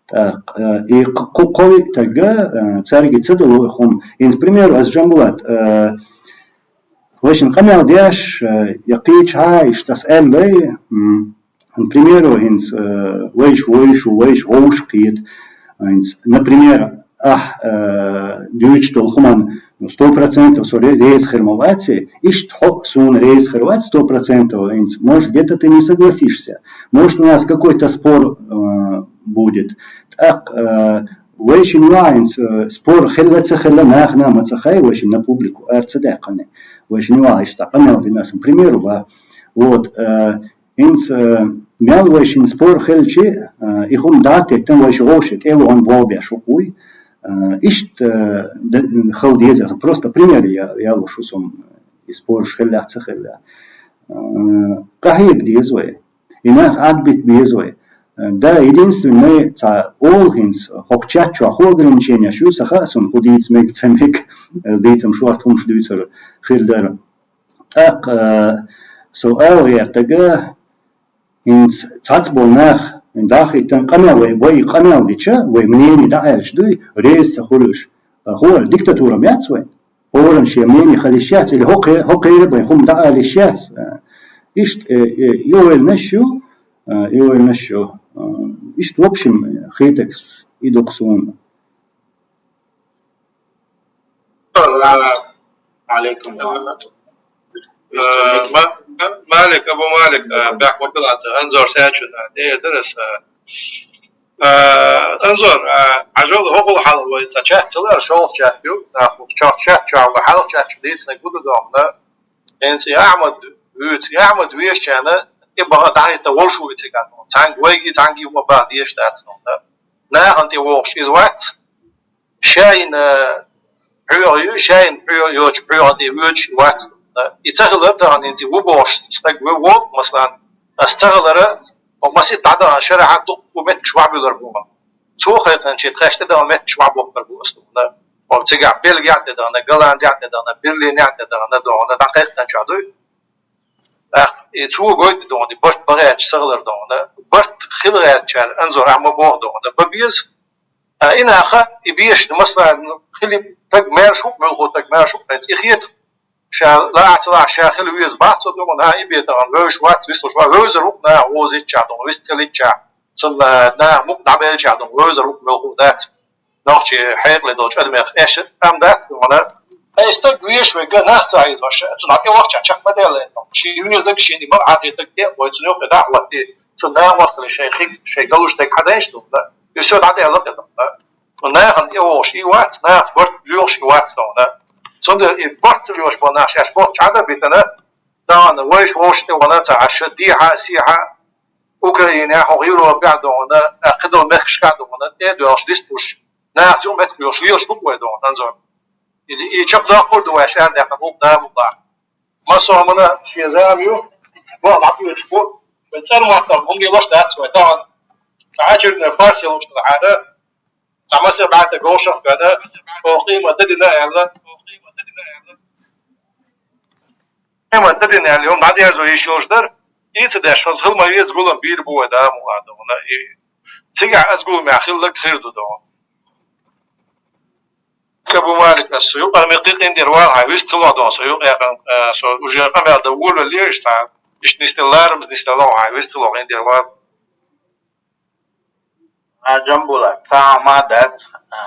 ТӀаккха, э, и кху-, кху-, кхо-виъ таг, э, цаьрга ца дало и хӀума. ХӀинца, к примеру, ас, Джамбулат, э, вайшинна къамел деш, э, я кхечахьа, иштта ас аьллай, м, к примеру, хӀинца, э, вайша вовшах ву, вайша вовшах кхета. ХӀинца, например, ахь, э, дуьйцуш долу хӀуманна, ну, сто процентов со ре-, реза хир ма вац, иштта хьо а суна реза хир вац сто процентов, хӀинца, может, где-то ты не согласишься. Может, у нас какой-то спор, э, будет. ТӀаккха, э, вайшинна юкъахь хӀинца, э, спор хилла а ца хилла, нахана а ма ца хаьа, вайшинна на публику ара ца даьккхина. Вайшинна юкъахь иштта къамел дина ас, к примеру, ва. Вот, э, хӀинца, э, мел вайшинна спор хилча, э, и хӀума дӀа а теттина, вайша вовшах тӀе а вахана, болх беш ву-кх вуй. Э, иштта, э, д-, хила деза аса. Просто пример я, я луш ву со, и спораш хиллехь а ца хиллехь. Э, къахьега деза вай. И нах Ӏадбита беза вай. Э, да, единственное, цхьа олу хӀинца, хӀокху чат чохь хӀун ограниченеш ю, ца хаьа суна, хӀун дийца мега, ца мега, аса дийцам шорта хӀумаш дуьйцур хир дара. ТӀаккха, э, со ала гӀертарг, хӀинца цхьацца болу нах, дӀахӀиттина къамел, вай, вай къамел дича, вай мнение дӀааьлча дуй, реза ца хуьлуш. Э, хӀора диктатура ма яц вайн. ХӀоранна шен мнение хила йиш яц, или хӀокхе-, хӀокхеран а бен хӀума дӀаала йиш яц. Э, иштта, э, э, и ойланаш ю, э, и ойланаш ю. Э, иштта, в общем, хетарг и ду-кх суна. Алейкум. Э, Ма-, Малик, Абу Малик, э, бехк ма билла, Анзор Сачун, э, де дерас, э, Э, Анзор, э, Ӏажал хӀокхул хьалха вай цхьа чат хилар, шолгӀа чат ю, нах, чохь чат чохь вай хьалха чат чу дийцинарг хӀун ду дохна, хӀинца и Ахьмад вуьйцу, и Ахьмад вешачарна, и баха дӀахӀитта волуш ву и цигахь. Цхьаьнга вайга, цхьаьнга и хӀума баха дезаш дац дохна. Нахана тӀе вогӀуш иза вац, шайна, э, пхьоьгӀа ю, шайна пхьоьгӀа йоцуш, пхьоьгӀа тӀе воьдуш вац. И ца хилар тахана, хӀинца и ву бохуш стаг ву, ву, масалан, ас ца хилара, масийтта дӀадахана шарахь дуккха меттигаш охьабуьллур бу. Цо кхайкхинчу тхаьш тӀедахана меттигаш охьабоккхур бу ас дохна. Цигахь Бельгехь а тӀедахана, Голландехь а тӀедахана, Берлинехь а тӀедахана, дохна, дӀакхайкхинчохь дуй. ТӀаккха и цо гойту дохна, и барт бан гӀерташ ца хилар дохна. Барт хила гӀертачара, Анзор, ахьа ма боху дохна, бан беза. А и наха, и бешаш, масала, хили таг маьрша ву-кх, муьлхха таг маьрша ву-кх, хӀинца и хета, ша лаахь ца лаахь, ша хила веза бац со дохна, хӀа, и бен тахана вевзаш вац, вислуш вац, вевзар ву-кх наха вовзийччахь дохна, вистхилийччахь, цунна наха мукъа дӀабелчахь дохна, вевзар ву-кх, муьлхха дац. Нохчийн хьекъале долчу адамех аьшша ам дац дохна. Ткъа и стаг везаш верг нах ца хьийзош, цунна тӀе вахча чекх ма делла. Шен везарг, шен и ма хьахийтарг тӀе а бой, цунна юххе дӀа а хӀоттий, цунна наха мостагӀий шайн хиг, шайн далуш дерг хьадаьлча дохна. И со дӀадаьлла тӀе дохна. Нахана тӀе вогӀуш и вац, нахаца барт лоьхуш и вац дохна. Цундела и барт ца лоьхуш болу нах шаьш бохучу Ӏада а битина, тахана вайша вовшах тӀе вахана ца Ӏаш, дехьа а, сехьа а, Украинехь а, хӀокху Европехь а дохна, кхидолу мехкашкахь а дохна, тӀе а доьлхуш дистхуьлуш, нахаца юкъаметтиг лоьхуш лелаш ду-кх вай дохна, Анзор. И, и чекхдоккхур ду вай шаьрдаьккхина гӀуллакх, да, гӀуллакх. Массо а хӀуманна шен зама ю, боху дӀатоьхуш бу, вай цӀена маттахь хӀума лелош дац вай тахана. Цхьа очередной фарс йолуш ду хьара, Цхьа массехк бӀаьта говшах гана, оха къемат ди дина аьлла. Къемат ди дина аьлла, юха дӀадерзо йиш йолуш дара. Ийца деш, хаза хила ма веза, гулам бийр бу вай, да, муха догӀна. И цигахь аса гуламехь хилларг хир ду догӀна. Кабу Малик, ас со юкъара мекхий къиндер вала, хьайн вист ца ло догӀна, со юкъа яьккхина, а, со уже къамел дан волавелла леш цхьа, иштта нисделла ларамаза нисделла хьайн вист ца ло къиндер вала. А, Джамбула, цхьа хӀума дац, а,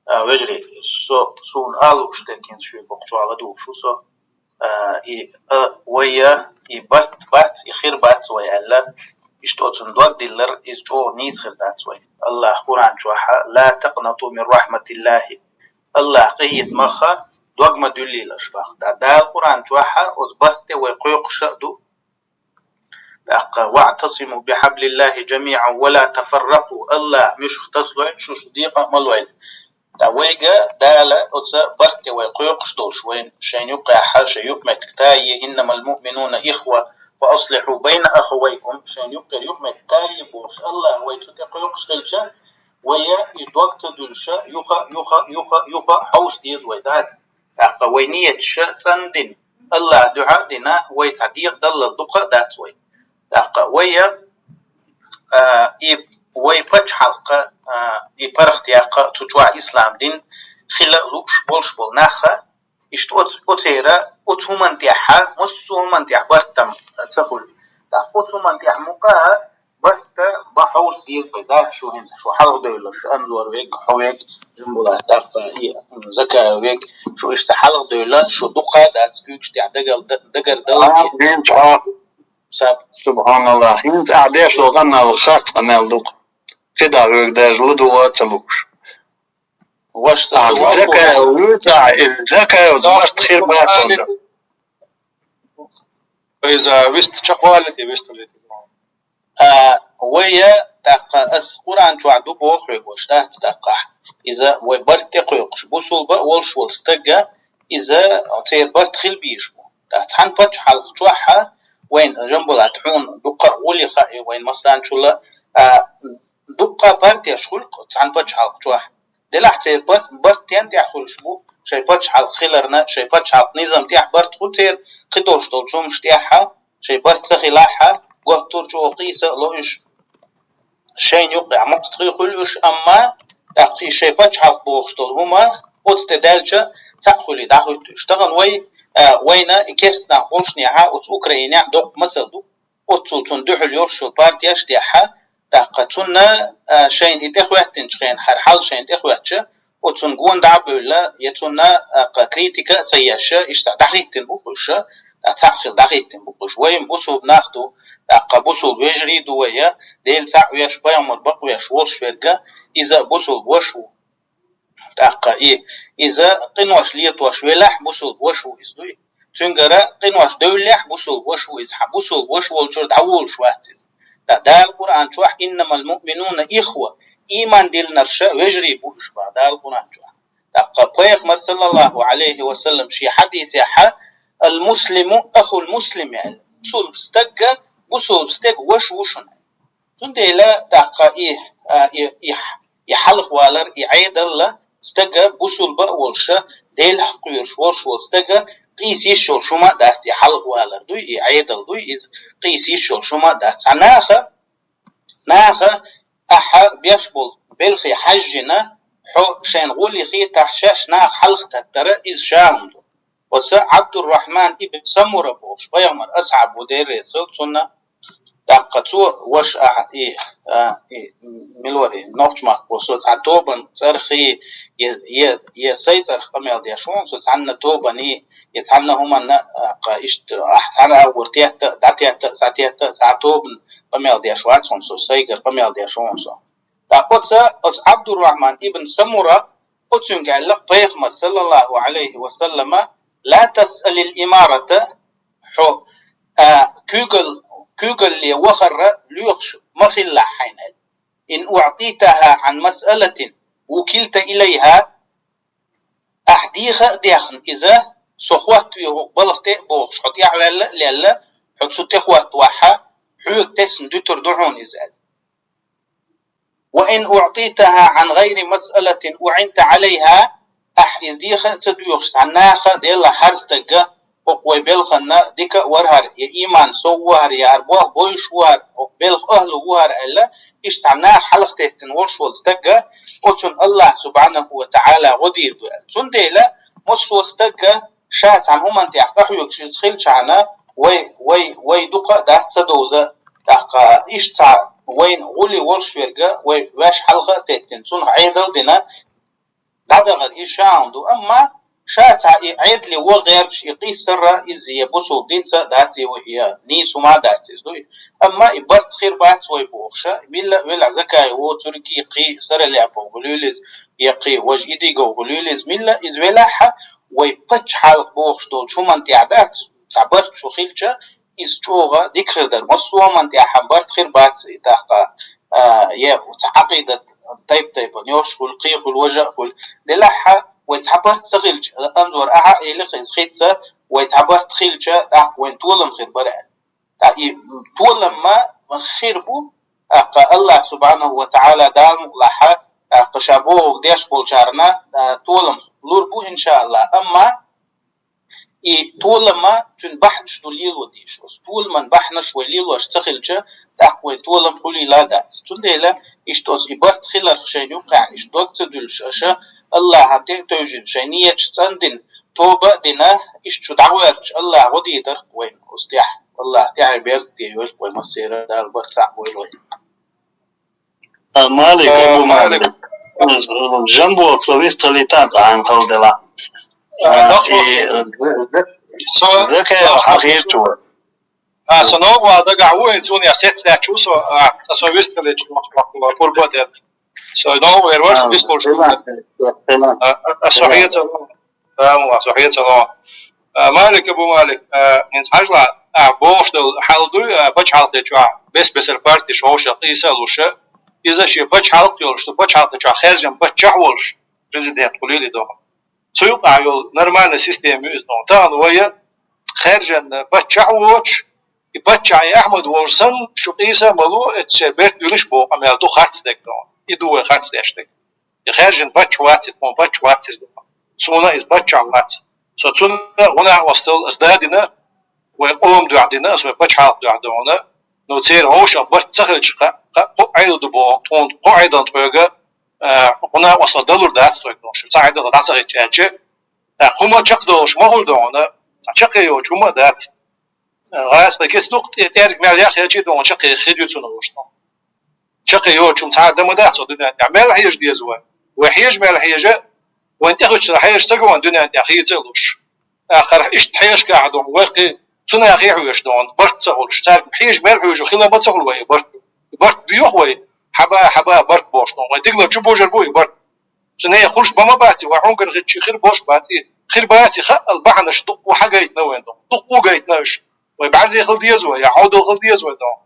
а, вежарий, со, суна ала лууш дерг хӀинца шуьга боккхачохь ладугӀуш ву со. А, и, а, вайя, и барт бац, и хир бац вай аьлла, иштта оцунна дог диллар, иза чӀогӀа нийса хир дац вай. АллахӀа Къуръан чохь: «Ла такънату мин рахьматиллахӀи». АллахӀ къинхетамах дог ма дуьллийлаш боху. Дала Къуръан чохь оцу барт тӀе вай кхойкхуш а ду, тӀаккха: «ВаӀтасиму бихьаблиллахӀи жамиӀан ва ла тафарракъу». АллахӀ муьшах тасалойла, шу, шу декъа а ма лойла. Ткъа вайга Дала оцу барт тӀе вай кхойкхуш долуш, вайна шайна юккъехь, шайн юкъаметтиг тае: «Иннамал муъминуна ихва, фа аслихьу байна ахавайкум», шайна юккъера юкъаметтиг тае бохуш, АллахӀ вай цу тӀе кхойкхуш хилча, вай и дог ца дуьллуша, юха, юха, юха, юха хьовса деза вай, дац? ТӀаккха вай нийяташ цӀандина, АллахӀан дуьхьа а дина, вай цхьа декъадаллал дукха а дац вай. ТӀаккха вай, а, и вай пачхьалкх, а, и паргӀатъяккха, цу чохь ислам дин хила а лууш болуш болу нах, иштта оцу, оцера, оцу хӀуманна тӀехь, массо а хӀуманна тӀехь барт-м ца хуьлу. ТӀаккха оцу хӀуманна тӀехь мукъа а барт бан хьовса деза вай, да, шу хӀинца, шу хьалхадевлла, шу Анзор вег, хьо вег, Джамбулат, тӀаккха и Закаев вег, шу иштта хьалхадевлла, шу дукха а дац куьйгаш тӀехь дагал-, дагардала. А, хӀинца, а, саб. СубхьаналлахӀ, хӀинца ахь деш долу къамел харц къамел ду-кх. КхидӀа хьоьга даже ладугӀа а ца лууш. Ваша, а, Закаев вуьйцу ахь, и Закаевца барт хир бац хьуна. Иза вист чекхвалийта, вист хилийта. А, вай, тӀаккха ас Къуръан чохь ду боху хьоьга, ваша, дац тӀаккха. Иза вай барт тӀе кхойкхуш, бусулба а волуш волу стага, иза церан барт хила безаш бу. ТӀаккха цхьана пачхьалкх чохь а вайна, Джамбулат, хьуна дуккха а гӀуллакх а, вайна массанчул а, а, дуккха а партеш хуьлу-кх цхьана пачхьалкх чохь. Делахь церан барт, барт стен тӀехь хуьлуш бу, шайн пачхьалкх хиларна, шайн пачхьалкх низам тӀехь барт хуьлу церан, кхидолуш долчу хӀуманаш тӀехь а, шайн барт ца хилахь а, готтур чӀогӀа къийса а ло уьш. Шайна юккъехь мукъатхий хуьлу уьш, амма тӀаккха и шайн пачхьалкх бохуш долу хӀума оцу тӀе даьлча, цхьаъ хуьлий дӀахӀуьтту уьш. Тахана вай, а, вайна и керста нах болчунехь а оцу Украинехь доккха масал ду. Оццул цунна дуьхьал йолуш йолу партеш а тӀехь, тӀаккха цунна, а, шайна и тӀехӀоьттинчу хенахь, хьал шайна тӀехӀоьттича, оцунна гон дӀа а бевлла, я цунна, а, кха, критика а ца еш, иштта дӀахӀиттина бу-кх уьш, тӀаккха цхьаъ хила дӀахӀиттина бу-кх уьш. Вай бусулба нах ду, тӀаккха бусулба вежарий ду вай, Дела цхьаъ веш, пайхамар бакъвеш волуш верг, иза бусулба ваша ву. ТӀаккха и, иза къинош летош велахь, бусулба ваша ву иза, дуй. Цуьнгара къинош девллехь, бусулба ваша ву иза, хьан бусулба ваша волчуьра дӀаволуш вац иза. Ткъа Дала Къуръан чохь: «Иннамал муъминуна ихва», ийман диллинарш вежарий бу уьш боху Дала Къуръан чохь. ТӀаккха пайхамар, саллаллаху Ӏалайхи ва саллам, шен хьадисехь: «Ал-муслиму ахул муслим», аьлла. Бусулба стаг бусулба стеган ваша ву шуна. Цундела тӀаккха и, а, и, и, и хьалхавалар, и Ӏедал стага бусулба а волуш, Делах кхоьруш волуш волу стага къийса йиш йолуш хӀума а дац, и хьалхавалар дуй, и Ӏедал дуй, иза къийса йиш йолуш хӀума а дац. Цхьа наха, наха ахьа беш болу белхи хьаьжжина, хьо шайна гӀуллакх хетахь, шаьш наха хьалха таттара, иза ша хӀума ду. Оцу Ӏабдуррахьман ибн Самура бохуш, пайхамар асхьаб ву, Дела реза хила цунна, тӀаккха цо ваша ахьа и, а, и, мила вара и, нохчмахкахо, со цхьа тобан цӀарах и, е, е, е сай цӀарах къамел деш ву, со цхьанна тобан и, е цхьанна хӀуманна, а, кха, иштта, ахь цхьана агӀор тетта, дӀатетта, схьатетта, цхьа тобан къамел деш вац хьуна со, сайгара къамел деш ву со. ТӀаккха оцу, оцу Ӏабдуррахьман ибн Самура, оцуьнга аьлла пайхамар, саллаллаху Ӏалайхи ва саллама: «Ла тасъалил имарата», хьо, а, куьйгал-, куьйгалле вахарра лоьхуш ма хилалахь хьайна аьлла. «Ин уӀтитаха Ӏан масъалатин вукилта илайха», ахь дийха а дехна иза, со хӀоттаве хӀокху балха тӀе а бохуш, хьо тӀаьхьаваьлла а лелла, хьо цу тӀе хӀоттавахь, хьоьга тесна дуьтур ду хьуна иза аьлла. «Ва إن أعطيتها عن غير مسألة أعنت عليها, ахь из деха а ца доьхуш, цхьа наха делла хӀара стагга, хӀокху вай белханна дика а вар хӀара, я иман сов ву хӀара, я хӀара болх бовзуш ву хӀара, хӀокху белхан ахӀлу ву хӀара аьлла, иштта цхьа наха хьалха теттина волуш волу стагга, оцунна АллахӀа субхьанаху ва таӀала гӀо дийр ду аьлла. Цундела массо а стагга ша цхьана хӀуманна тӀехь къахьоьгуш иза хилчахьана, вай, вай, вай дукха а дац ца довза, тӀаккха иштта цхьа вайна гӀуле волуш верга, вай ваьш хьалха а теттина, цунах Ӏедал а дина, дӀадахар иза ша хӀума ду. Амма ша цхьа и Ӏедале ваха гӀерташ, и къийсар а иза я бусулба динца а дац, я, я нийса хӀума а дац иза, дуй. Амма и барт хир бац вай бохуша, милла а велахь, закай воцург а, кхин саралепо гӀулийла иза, я кхин важа идиго гӀулийла иза, милла а иза велахь а, вай пачхьалкх бохуш долчу хӀуманна тӀехь дац, цхьа барт шу хилча, иза чӀогӀа дика хир дара. Массо а хӀуманна тӀехь барт хир бац, и тӀаккха, а, я цхьа Ӏакъидат тайп-тайпана йолуш хуьлу, кхин хуьлу, важа а хуьлу. Делахь а, вай цхьа барт ца хилча, анзор ахьа а елира иза хица, вай цхьа барт хилча, тӀаккха вайн толам хир бара аьлла. ТӀаккха и толам ма хир бу, тӀаккха АллахӀа субхьанаху ва таӀала Дала мукъалахь, тӀаккха ша бохург деш болчарна, а, толам лур бу, иншааллахӀ. Амма и толам а цуьнан бахьанаш ду лело дезаш. Оцу толаман бахьанаш вай лелош ца хилча, тӀаккха вайн толам хуьлийла а дац. Цундела иштта оцу и барт хиларх шайна юккъехь иштта дог ца дуьллуш аша, АллахӀана тӀе а тевжина, шайн нияташ цӀандина, тоба а дина, иштта шу дӀагӀоьртича, АллахӀа гӀо дийр дара вайна оцу тӀехь. АллахӀа тӀаьхье беркате йойла вай массеран, Дала барт цхьаъ бойла вай. А, Малик, Абу Малик. Жамбо, со вистхилийтан цхьа хӀума хала делахь. А, и, Закаев хьан хир чу вара? А, со новкъа вала дагахь ву, и цунах сецна лаьтташ ву со, а, со вистхилийча, пурба а детташ. Со новкъа вер вара, со вистхуьлуш. А, а, со хьеца. Салам, со хьеца ло. А, Малик, Абу Малик, а, хӀинца хьажал, а, бохуш долу хьал дуй, а, пачхьалкхе чохь бес-бесара партеш вовшах къийса а луша. Иза шен пачхьалкх йолуш, цу пачхьалкхе чохь хаьржина паччахь а волуш, президент хуьлийла и догӀу. Цу юкъахь йолу нормальная система ю иза догӀу. Тахана вай хаьржина паччахь а воцуш, и паччахь и Ахьмад волуш санна, шу къийса а ма ло, эццахь берт дуьллуш боху къамел ду харц дерг догӀу. И ду вай харц деш дерг. И хаьржина паччахь вац иза, тхуна паччахь вац иза. Суна иза паччахь вац. Со цунна гӀо-накъосталла аса да а дина, вай къоман дуьхьа дина, аса вай пачхьалкхан дуьхьа догӀу. Ну, церан вовшах барт ца хилча, кху, кху, кху Ӏедал ду боху, тхуна кху Ӏедална тхоьга, а, гӀо-накъосталла далур дац тхоьга, шу цхьа Ӏедал дӀа ца хилча аьлча. ТӀаккха хӀума чекхдолуш ма хуьлу догӀу, цхьа чаккхе йоцу хӀума а дац. ГӀазкхи кица дукха тӀе-, тӀаьрга мел яхъелчий догӀу, чаккхе хир ю цунах вуьш догӀу. Чаккхе йоцу хӀума цхьа а дан ма дац цо дуьнен тӀехь. Мел хьежа деза вай. Вай хьежа мел хьежа, вайн тӀехуьттуш хьежа ца го вайн дуьнен тӀехь хийца а луш. Ахара иштта хьежа кхаьхьа догӀу, вай кхин цунах хьехьа веш догӀу, барт ца хуьлуш. Цаьрга хьежа мел хьоьжу хила ма ца хуьлу вай и барт. И барт боьху вай, хьаба, хьаба барт бохуш догӀу. Вайн дегла чу божар бу и барт. Цу нехан хуьлуш бан ма бац и, вай хьунгара хи-, хир болуш бац и, хир бац и хаъал бахьанаш дуккха хьагайтина вайн догӀу. Дуккха гайтина уьш. Вай бӀаьрзе хила деза вай, я Ӏовдал хила деза вай догӀу.